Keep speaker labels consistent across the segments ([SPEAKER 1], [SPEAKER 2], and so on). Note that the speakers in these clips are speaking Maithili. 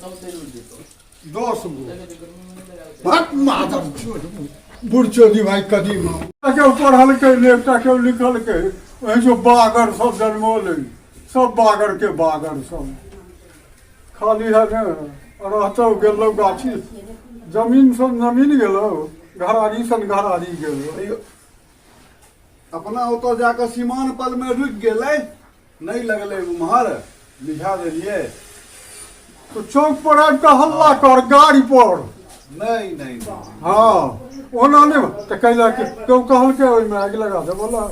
[SPEAKER 1] 10 गो। भट माधव बुढ़चोदी भाई कदीमा केओ पढ़लकै ने, एकटा केओ लिखलकै। ओहि जो बागर सब जनमौलै, सब बागर के बागर सब खाली है ने। रहतौ गेलौ गाछी जमीन सब जमीन गेलौ, घरारी सन घरारी गेलौ।
[SPEAKER 2] अपना ओतऽ जाकऽ सीमान पल में रुकि गेलै, नहि लगलै उम्हर, लिझा देलियै।
[SPEAKER 1] तो चौक पर आबि कऽ हल्ला कर गाड़ी पर।
[SPEAKER 2] नहि नहि।
[SPEAKER 1] हँ, ओना नहि तऽ कैला के केओ कहलकै ओहिमे आगि लगा दे बोला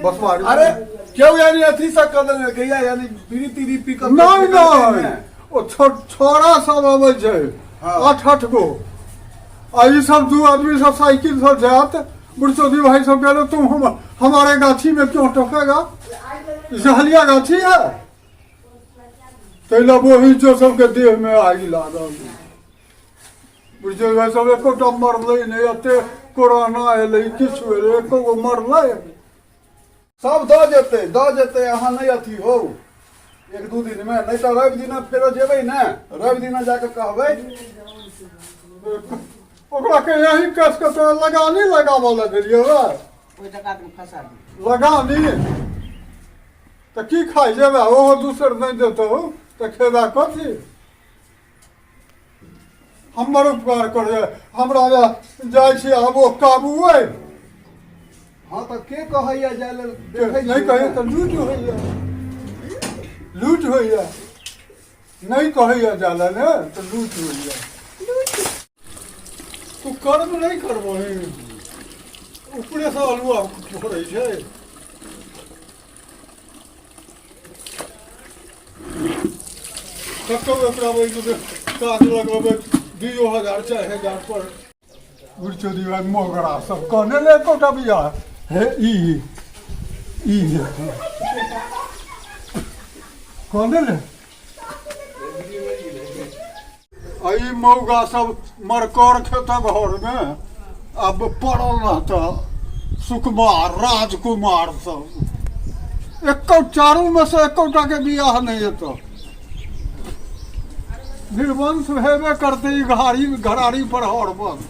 [SPEAKER 1] बसवारी।
[SPEAKER 2] अरे केओ यानी अथी से कऽ देलकै या यानी बीड़ी तीड़ी पी कऽ?
[SPEAKER 1] नहि नहि, ओ छोड़ा सब अबै छै। आठ आठ गो आ ई सब दू आदमी सब साइकिल से जात। बुढ़चौधरी भाई सब कहले, तुम हम हमारे गाछी में क्यों टोकेगा? जहलिया गाछी है। तै ला वही जो सबके देह में आगि लागल। बुढ़चौधरी भाई सब एकोटा मरलै नहि। एते कोरोना एलै, किछु एलै, एको गो मरलै?
[SPEAKER 2] सब दऽ जेतै, दऽ जेतै। अहाँ नहि अथी हो, एक दू दिनमे, नहि तऽ रवि दिना फेरो जेबै ने, रवि दिना जाकऽ कहबै।
[SPEAKER 1] ओकरा के यही कस के तोरा लगानी लगाबऽ लए देलियै रे।
[SPEAKER 3] ओहि टका तुम फंसा दी।
[SPEAKER 1] लगानी तऽ की खाइ जेबै? ओहो दूसर नहि देतौ तऽ खेबै कथी? हमर उपकार करे हमरा जाइ छी आब ओ काबू अइ।
[SPEAKER 2] हँ, तऽ के कहैया जाय लेल? देखै
[SPEAKER 1] नहि
[SPEAKER 2] छियै
[SPEAKER 1] कहैया
[SPEAKER 2] ने।
[SPEAKER 1] तऽ लूट होइया, लूट होइया। नहि कहैया जाय लए ने तऽ लूट होइया। तू कर्म नहि करबही, ऊपरेसँ अलुआ फोड़ै छै। कतौ एकरा ओहिमे काज लगेबै 2000 4000 पर। बुढ़चोदी मोगरा सब कहने ले एकोटा बियाह हे ई ई कहने ले। आ ई मौगा सब मरकर खेतऽ घरमे आब पड़ल रहतऽ। सुकुमार राजकुमार सब एको चारूमे से एकोटाके बियाह नहि हेतऽ, निर्वंश हेबे करतै। ई घाड़ी घराड़ी पर हर बस।